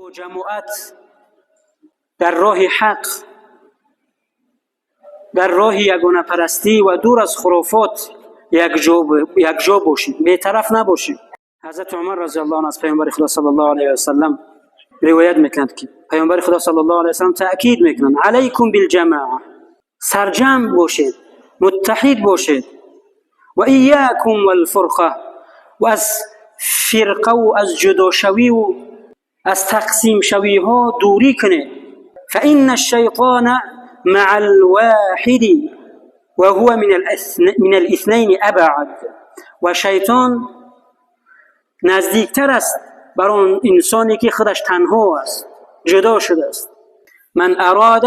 Бо ҷамоат дар роҳи ҳақ, дар роҳи ягонапарастӣ ва дур аз хурофот якҷо бошем, бетараф набошем. Ҳазрати Умар разияллоҳу анҳу аз Паёмбари Худо саллаллоҳу алайҳи васаллам ривоят мекунад, ки Паёмбари Худо саллаллоҳу алайҳи васаллам таъкид мекунанд: «Алайкум билҷамоа», сарҷамъ бошед, муттаҳид бошед, ва иёкум валфурқа, ва аз фирқаву аз ҷудошавиву аз тақсимшавиҳо дурӣ кунед. فإن الشيطان مع الواحد وهو من الاثنين أبعد. Ва шайтон наздиктар аст бар он инсоне, ки худаш танҳо аст, ҷудо шудааст. من أراد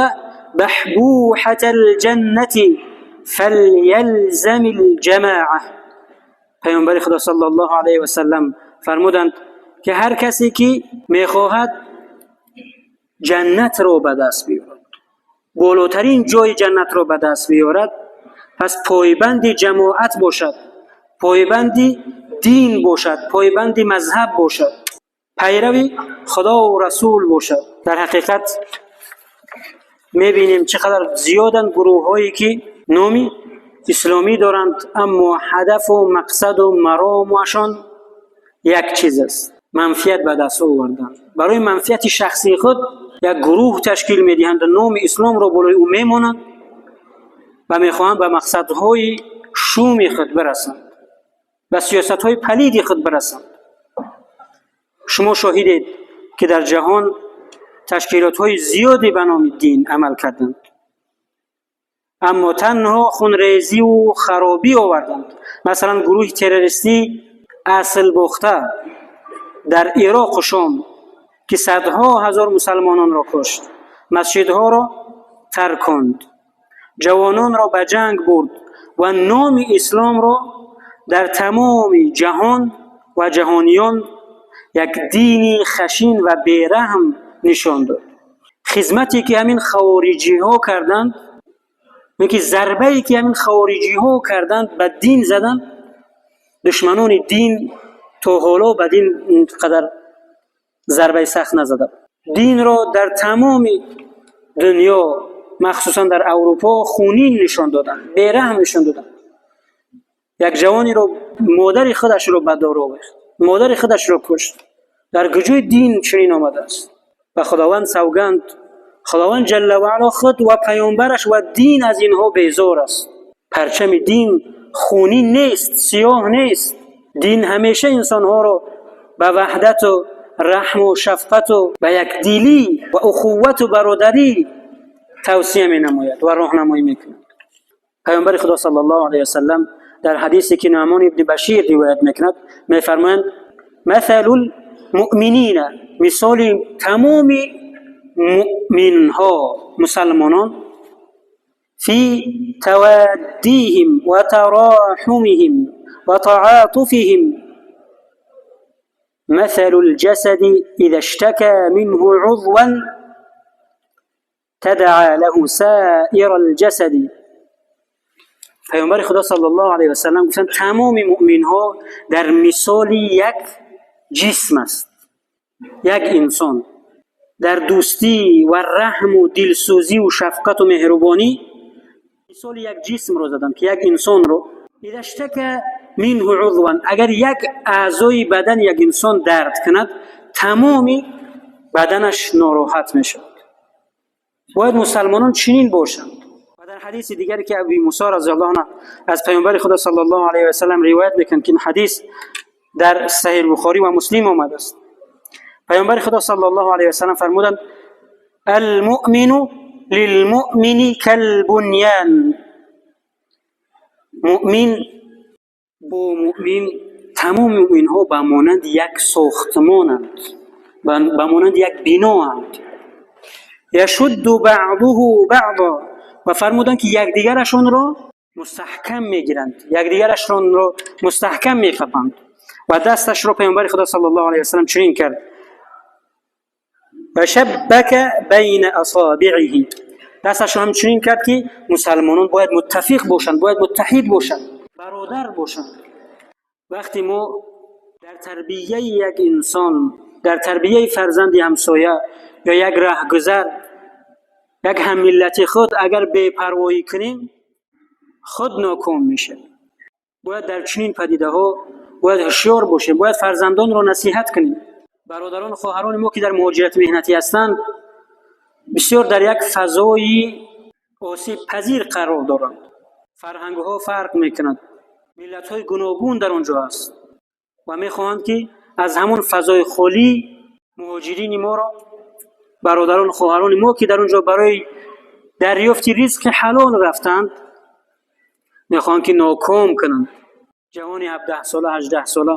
بحبوحة الجنة فليلزم الجماعة. Паёмбари Худо саллаллоҳу алайҳи васаллам фармуданд, ки ҳар касе ки мехоҳад ҷаннатро ба даст биёрад, болотарин ҷои ҷаннатро ба даст биёрад, пас пойбанди ҷамоат бошад, пойбанди дин бошад, пойбанди мазҳаб бошад, пайрави Худову Расул бошад. Дар ҳақиқат мебинем, чӣ қадар зиёданд гурӯҳҳое, ки номи исломӣ доранд, аммо ҳадафу мақсаду маромашон як чиз аст: манфиат ба даст овардан. Барои манфиати шахсии худ як гурӯҳ ташкил медиҳанд, номи исломро болои ӯ мемонанд ва мехоҳанд ба мақсадҳои шуми худ бирасанд, ба сиёсатҳои палиди худ бирасанд. Шумо шоҳидед, ки дар ҷаҳон ташкилотҳои зиёде ба номи дин амал карданд, аммо танҳо хунрезиву харобӣ оварданд. Масалан, гурӯҳи террористӣ аслбохта дар Ироқу Шом, ки садҳо ҳазор мусалмононро кушт, масҷидҳоро тарконд, ҷавононро ба ҷанг бурд ва номи исломро дар тамоми ҷаҳон ва ҷаҳониён як дини хашин ва бераҳм нишон дод. Хизмате, ки ҳамин хавориҷиҳо карданд, ки зарбае, ки ҳамин хавориҷиҳо карданд, ба дин заданд, душманони дин то ҳоло ба дин ин қадар зарбаи сахт назада. Динро дар тамоми дунё, махсусан дар Аврупо, хунин нишон доданд, бераҳм нишон доданд. Як ҷавонеро модари худашро ба дор овехт, модари худашро кушт. Дар куҷои дин чунин омадааст? Ба Худованд савганд, Худованд ҷалла ваъало худ ва паёмбараш ва дин аз инҳо безор аст. Парчами дин хунин нест, сиёҳ нест. Дин ҳамеша инсонҳоро ба ваҳдату раҳму шафқату ба якдилӣ ва ухуввату бародарӣ тавсия менамояд ва роҳнамоӣ мекунад. Паёмбари Худо саллаллоҳу алайҳи васаллам дар ҳадисе, ки Нуъмон ибни Башир ривоят мекунад, мефармоянд: مثل المؤمنين, мисоли тамоми муъминҳо, мусалмонон, في توادهم وتراحمهم وتعاطفهم مثل الجسد إذا اشتكى منه عضو تداعى له سائر الجسد. Паёмбари Худо саллаллоҳу алайҳи васаллам гуфтанд: тамоми муъминҳо дар мисоли як ҷисм аст, як инсон. Дар дӯстӣ ва раҳму дилсӯзиву шафқату меҳрубонӣ мисоли як ҷисмро заданд, ки як инсонро إذا اشتكى منه عضو, агар як аъзои бадани як инсон дард кунад, тамоми баданаш нороҳат мешавад. Бояд мусалмонон чунин бошанд. Ва дар ҳадиси дигаре, ки Аби Мусо разияллоҳу анҳу аз Паёмбари Худо саллаллоҳу алайҳи васаллам ривоят мекунад, ки ин ҳадис дар Саҳиҳ Бухорӣ ва Муслим омадааст, Паёмбари Худо саллаллоҳу алайҳи васаллам фармуданд: المؤمن للمؤمن كالبنيان. Муъмин бо муъмин, тамоми муъминҳо ба монанди як сохтмонанд, ба монанди як биноанд. يشد بعضه بعضا. Ва фармуданд, ки якдигарашонро мустаҳкам мегиранд, якдигарашонро мустаҳкам мехапанд. Ва дасташро Паёмбари Худо саллаллоҳу алайҳи васаллам чунин кард: وشبك بين أصابعه. Дасташро ҳамчунин кард, ки мусалмонон бояд муттафиқ бошанд, бояд муттаҳид бошанд, бародар бошанд. Вақте мо дар тарбияи як инсон Дар тарбияи фарзанди ҳамсоя ё як раҳгузар, як ҳаммиллати худ агар бепарвоӣ кунем, худ ноком мешавем. Бояд дар чунин падидаҳо бояд ҳушёр бошем, бояд фарзандонро насиҳат кунем. Бародарону хоҳарони мо, ки дар муҳоҷирати меҳнатӣ ҳастанд, бисёр дар як фазои осебпазир қарор доранд. Фарҳангҳо фарқ мекунад, миллатҳои гуногун дар он ҷо аст ва мехоҳанд, ки аз ҳамон фазои холӣ муҳоҷирини моро, бародарону хоҳарони мо, ки дар он ҷо барои дарёфти ризқи ҳалол рафтанд, мехоҳанд, ки ноком кунанд. Ҷавони 17-сола, 18-сола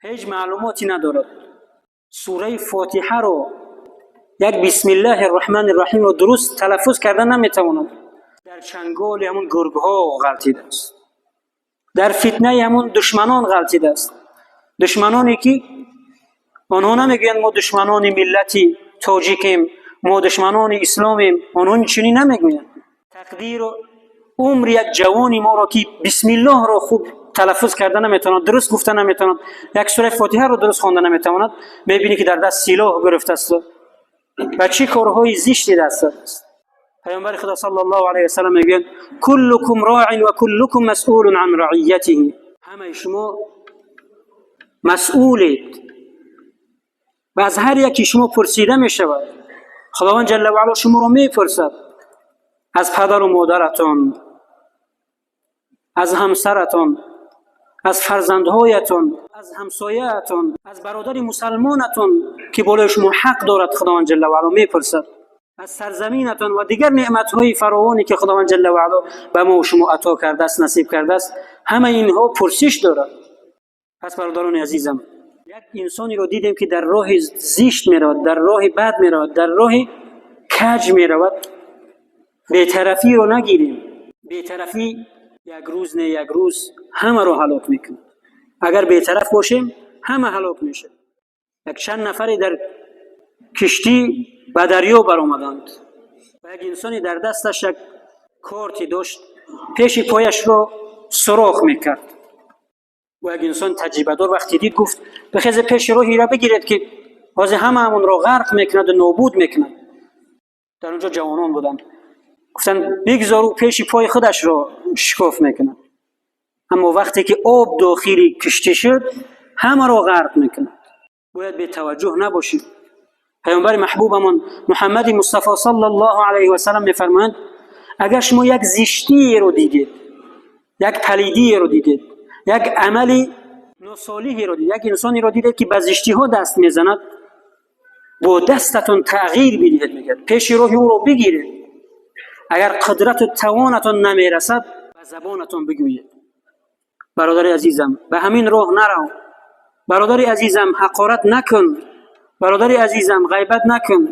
ҳеҷ маълумоте надорад. Сураи Фотиҳаро, як бисмиллаҳи рраҳмани рраҳимро дуруст талаффуз карда наметавонад. Дар чанголи ҳамон гургҳо ғалтидааст, дар фитнаи ҳамон душманон ғалтидааст. Душманоне, ки онҳо намегӯянд: «Мо душманони миллати тоҷикем, мо душманони исломем». Онҳо чунин намегӯянд. Тақдиру умри як ҷавони моро, ки бисмиллоҳро хуб талаффуз карда наметавонад, дуруст гуфта наметавонад, як сураи Фотиҳаро дуруст хонда наметавонад, мебинӣ, ки дар даст силоҳ гирифтааст ва чӣ корҳои зиште даст задааст. Паёмбари Худо саллаллоҳу алайҳи васаллам мегӯянд: كلكم راع وكلكم مسئول عن رعيته. Ҳамаи шумо масъулед ва аз ҳар яки шумо пурсида мешавад. Худованд ҷалла ваъало шуморо мепурсад аз падару модаратон, аз ҳамсаратон, аз фарзандҳоятон, аз ҳамсояатон, аз бародари мусалмонатон, ки болои шумо ҳақ дорад. Худованд ҷалла ваъало мепурсад аз сарзаминатон ва дигар неъматҳои фаровоне, ки Худованд ҷалла ваъало ба мо шумо ато кардааст, насиб кардааст. Ҳамаи инҳо пурсиш дорад. Пас, бародарони азизам, як инсонеро дидем, ки дар роҳи зишт меравад, дар роҳи бад меравад, дар роҳи каҷ меравад, бетарафиро нагирем. Бетарафӣ як рӯз не, як рӯз ҳамаро ҳалок мекунад. Агар бетараф бошем, ҳама ҳалок мешавад. Як чанд нафаре дар киштӣ ба дарё баромаданд ва як инсоне дар дасташ як корти дошт, пеши пояшро сурох мекард. Ва як инсон таҷрибадор вақте дид, гуфт: «Бихезе, пеши роҳиро бигиред, ки ҳозир ҳамаамонро ғарқ мекунад ва нобуд мекунад». Дар он ҷо ҷавонон буданд, гуфтанд: «Бигзор, ӯ пеши пои худашро шикоф мекунад, аммо вақте ки об дохили киштӣ шуд, ҳамаро ғарқ мекунад». Бояд бетаваҷҷӯҳ набошем. Паёмбари маҳбубамон Муҳаммади Мустафо саллаллоҳу алайҳи васаллам мефармоянд: «Агар шумо як зиштиеро дидед, як палидиеро дидед, як амали носолиҳеро дидед, як инсонеро дидед, ки ба зиштиҳо даст мезанад, бо дастатон тағйир бидиҳед», мегӯяд, «пеши роҳи ӯро бигиред. Агар қудрату тавонатон намерасад, ба забонатон бигӯед: бародари азизам, ба ҳамин роҳ нарав, бародари азизам, ҳақорат накун, бародари азизам, ғайбат накун».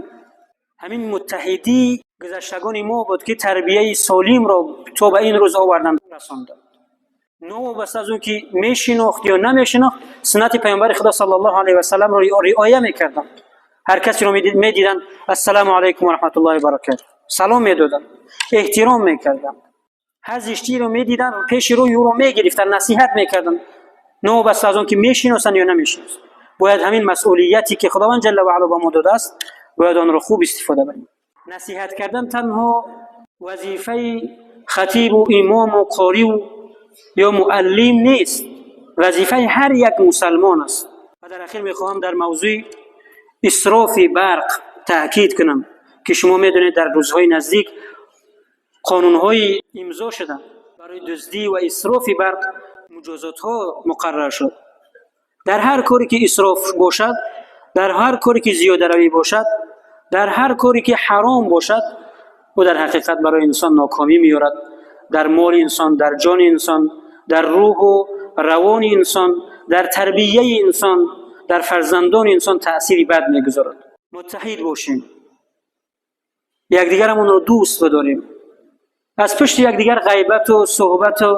Ҳамин муттаҳидии гузаштагони мо буд, ки тарбияи солимро то ба ин рӯз овардан, расонданд. Новобаста аз он ки мешинохт ё намешинохт, суннати паёмбари Худо саллаллоҳу алайҳи васалламро риоя мекарданд. Ҳар касеро медиданд, «Ассалому алайкум ва раҳматуллоҳи баракату» салом медоданд, эҳтиром мекарданд. Ҳар зиштиро медиданд, пеши рӯи ӯро мегирифтанд, насиҳат мекарданд, новобаста аз он ки мешиносанд ё намешиносанд. Бояд ҳамин масъулияте, ки Худованд ҷалла ваъало ба мо додааст, бояд онро хуб истифода барем. Насиҳат кардан танҳо вазифаи хатибу имому қориву ё муаллим нест, вазифаи ҳар як мусалмон аст. Ва дар ахир мехоҳам дар мавзӯи исрофи барқ таъкид кунам, ки шумо медонед, дар рӯзҳои наздик қонунҳои имзо шуданд. Барои дуздӣ ва исрофи барқ муҷозотҳо муқаррар шуд. Дар ҳар коре ки исроф бошад, дар ҳар коре ки зиёдаравӣ бошад, дар ҳар коре ки ҳаром бошад, ӯ дар ҳақиқат барои инсон нокомӣ меорад. Дар моли инсон, дар ҷони инсон, дар рӯҳу равони инсон, дар тарбияи инсон, дар фарзандони инсон таъсири бад мегузорад. Муттаҳид бошем, якдигарамонро дӯст бидорем, аз пушти якдигар ғайбату суҳбату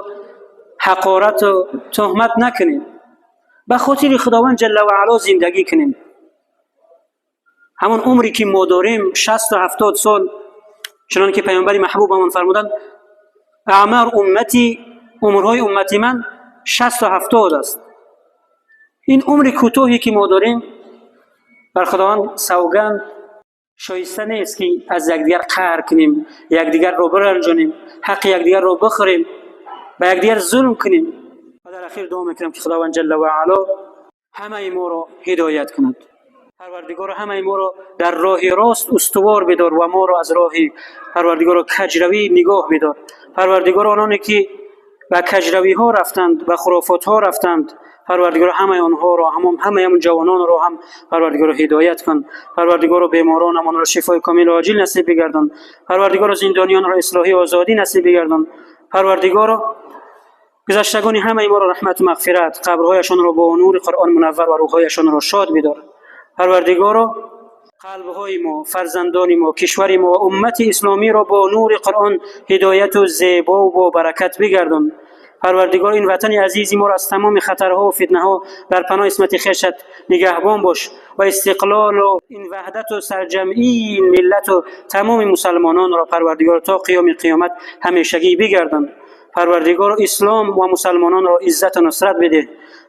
ҳақорату туҳмат накунем, ба хотири Худованд ҷалла ваъало зиндагӣ кунем. Ҳамон умре ки мо дорем, 60-70 сол, чунон ки паёмбари маҳбубамон фармуданд: «أعمار أمتي», умрҳои уммати ман 60-70 аст. Ин умри кӯтоҳе ки мо дорем. Бар Худованд савганд, шоиста нест, ки аз якдигар қаҳр кунем, якдигарро биранҷонем, ҳаққи якдигарро бихӯрем, ба якдигар зулм кунем. Ва дар ахир дуо мекунам, ки Худованд ҷалла ва аъло ҳамаи моро ҳидоят кунад. Парвардигоро, ҳамаи моро дар роҳи рост устувор бидор ва моро аз роҳи, Парвардигоро, каҷравӣ нигоҳ бидор. Парвардигоро, ононе ки ба каҷравиҳо рафтанд, ба хурофотҳо рафтанд, Парвардигоро, ҳамаи онҳоро, ҳамаи ҳамон ҷавононро ҳам, Парвардигоро, ҳидоят кун. Парвардигоро, беморонамонро шифои комилу оҷил насиб бигардон. Парвардигоро, зиндониёнро ислоҳӣ, озодӣ насиб бигардон. Парвардигоро, гузаштагони ҳамаи моро раҳмату мағфират, қабрҳояшонро бо нури Қуръон мунаввар ва рӯҳҳояшонро шод бидор. Парвардигоро, қалбҳои мо, фарзандони мо, кишвари мо ва уммати исломиро бо нури Қуръон ҳидояту зебову бо баракат бигардон. Парвардигор, ин ватани азизи моро аз тамоми хатарҳо ва фитнаҳо дар паноҳи исмати хешат нигаҳбон бош ва истиқлолу ин ваҳдату сарҷамъии ин миллату тамоми мусалмононро, Парвардигор, то қиёми қиёмат ҳамешагӣ бигардон. Парвардигоро, ислом ва мусалмононро иззату нусрат бидеҳ.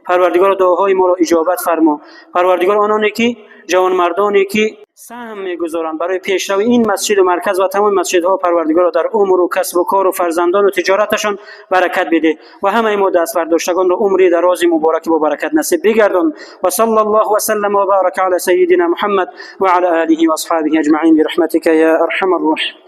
Парвардигоро, дуоҳои моро иҷобат фармо. Парвардигор, ононе ки ҷавонмардоне ки саҳм мегузоранд барои пешрави ин масҷиду марказ ва тамоми масҷидҳо, Парвардигоро, дар умру касбу кору фарзандону тиҷораташон баракат бидеҳ ва ҳамаи мо дастбардоштагонро умри дарози мубораки бо баракат насиб бигардон. Ва салла Аллоҳу васаллама ва барака ала саййидина Муҳаммад ва ала олиҳи ва асҳобиҳи аҷмаин бирахматика я арҳамар роҳимин.